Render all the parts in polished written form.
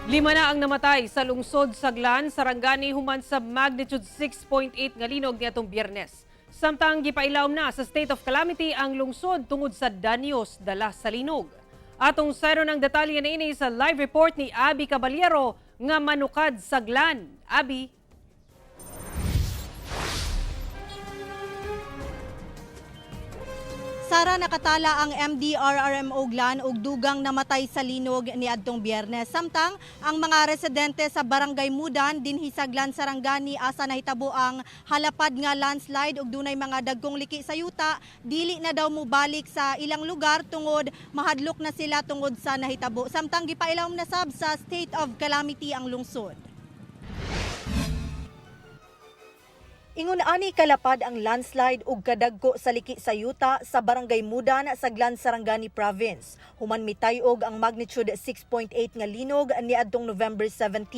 Lima na ang namatay sa lungsod sa Glan, Sarangani, human sa magnitude 6.8 nga linog niadtong Biyernes. Samtang gipailawom na sa state of calamity ang lungsod tungod sa danyos dala sa linog. Atong sayron ang detalye niini sa live report ni Abby Caballero nga manukad sa Glan. Abby? Sara, nakatala ang MDRRMO Glan og dugang namatay sa linog niadtong Biyernes. Samtang ang mga residente sa Barangay Mudan dinhi sa Glan, Sarangani, asa nahitabo ang halapad nga landslide ug dunay mga dagkong liki sa yuta, dili na daw mobalik sa ilang lugar tungod mahadlok na sila tungod sa nahitabo. Samtang gipailawom na sab sa state of calamity ang lungsod. Ingon ani kalapad ang landslide ug kadagko sa liki sa yuta sa Barangay Mudan sa Glan, Sarangani Province, human mitay-og ang magnitude 6.8 nga linog niadtong November 17.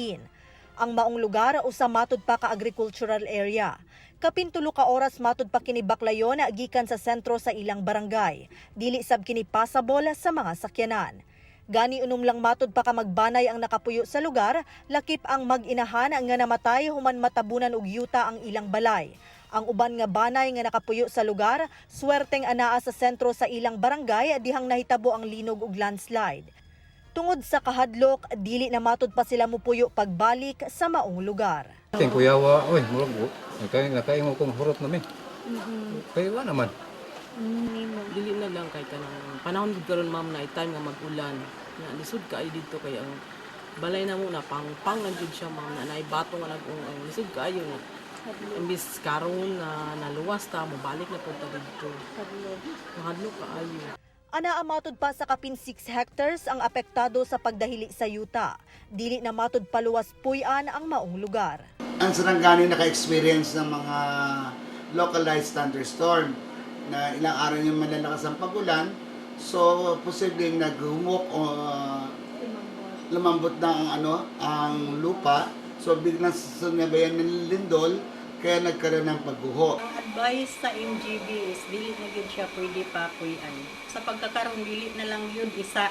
Ang maong lugar usa matud pa ka agricultural area. Kapin 3 ka oras matud pa kini baklayon gikan sa sentro sa ilang barangay. Dili sab kini passable sa mga sakyanan. Gani 6 lang matud pa ka magbanay ang nakapuyo sa lugar, lakip ang mag-inahan nga namatay human matabunan og yuta ang ilang balay. Ang uban nga banay nga nakapuyo sa lugar, swerteng anaa sa sentro sa ilang barangay dihang nahitabo ang linog ug landslide. Tungod sa kahadlok, dili na matud pa sila mupuyo pagbalik sa maong lugar. Ting kuyawa, oy, murag nakaingo kong hurot na mi. Kay wa naman. Dili na lang kay kanang panahon gud karon, ma'am, na time nga mag-ulan. Nga lisod kaayo didto kay ang balay na mo na pangpang na jud siya, ma'am, na naay bato nga nag ang lisod kaayo na. Imbis karon na naluwas ta, mobalik na pud ta didto. Mahadlok kaayo. Anaa matud pa sa kapin 6 hectares ang apektado sa pagdahili sa yuta. Dili na matud paluwas puy-an ang maong lugar. Ang Sarangani naka-experience ng mga localized thunderstorm na ilang araw yung malalakas ang pagulan. So, posibleng naghumok o lumambot na ang lupa. So, biglang sumabayan ng lindol, kaya nagkaroon ng pagguho. Ang advice sa MGB is dili na gyud siya pwede pa puy-an. Sa pagkakaroon, dili na lang yun isa.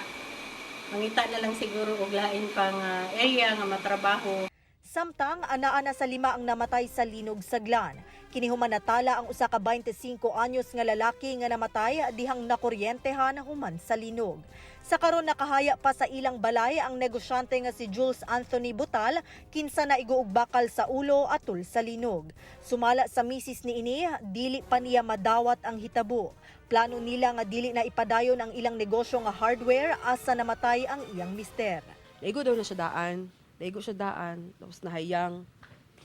Mangita na lang siguro og lain pang area nga matrabaho. Samtang anaa na sa 5 ang namatay sa linog sa Glan. Kini human natala ang usa ka 25 anyos nga lalaki nga namatay dihang nakuryentehan human sa linog. Sa karon, nakahaya pa sa ilang balay ang negosyante nga si Jules Anthony Butal, kinsa na og bakal sa ulo atul sa linog. Sumala sa misis niini, dili pa niya madawat ang hitabo. Plano nila nga dili na ipadayon ang ilang negosyo nga hardware asa namatay ang iyang mister. Naigo daw na siya daan. Naigo siya daan. Tapos nahayang.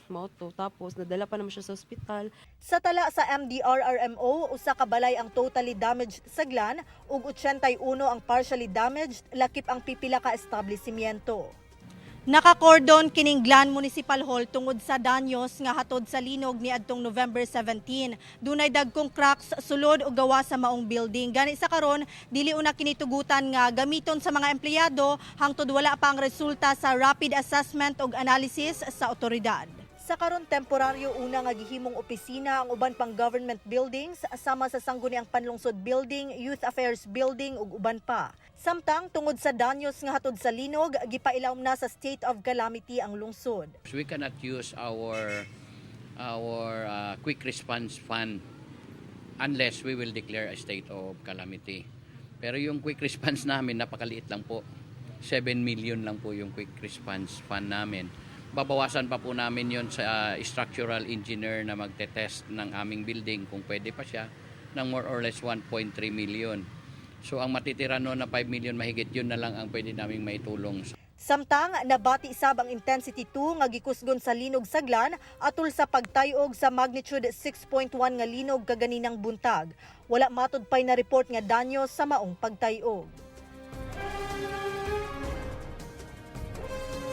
Mao to. Tapos nadala pa naman siya sa ospital. Sa tala sa MDRRMO, usa ka balay ang totally damaged sa Glan ug 81 ang partially damaged, lakip ang pipila ka establishmento. Nakakordon kining Glan Municipal Hall tungod sa danyos nga hatod sa linog niadtong November 17. Dunay dagkong cracks sulod o gawa sa maong building. Gani sa karon, dili una kini tugutan nga gamiton sa mga empleyado hangtod wala pa ang resulta sa rapid assessment ug analysis sa otoridad. Sa karon, temporaryo una nga gihimong opisina ang uban pang government buildings sama sa Sangguniang Panlungsod Building, Youth Affairs Building ug uban pa. Samtang tungod sa danyos nga hatod sa linog, gipailawom na sa state of calamity ang lungsod. We cannot use our quick response fund unless we will declare a state of calamity. Pero yung quick response namin, napakaliit lang po. 7 million lang po yung quick response fund namin. Babawasan pa po namin yon sa structural engineer na magte-test ng aming building kung pwede pa siya ng more or less 1.3 million. So ang matitira noon na 5 million mahigit, yun na lang ang pwede naming maitulong. Samtang nabati sab ang intensity 2 nga gikusgon sa linog sa Glan atul sa pagtayog sa magnitude 6.1 nga linog kaganinang buntag. Wala matud pay na report nga danyo sa maong pagtayog.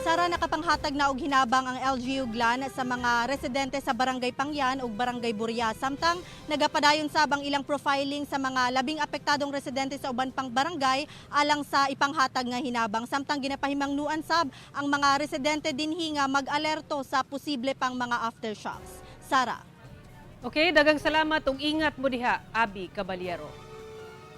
Sara, nakapanghatag na og hinabang ang LGU Glan sa mga residente sa Barangay Pangyan ug Barangay Burya. Samtang nagapadayon sab ang ilang profiling sa mga labing apektadong residente sa uban pang barangay alang sa ipanghatag nga hinabang. Samtang ginapahimangnuan sab ang mga residente dinhi nga mag-alerto sa posible pang mga aftershocks. Sara. Okay, daghang salamat ug ingat mo diha, Abby Caballero.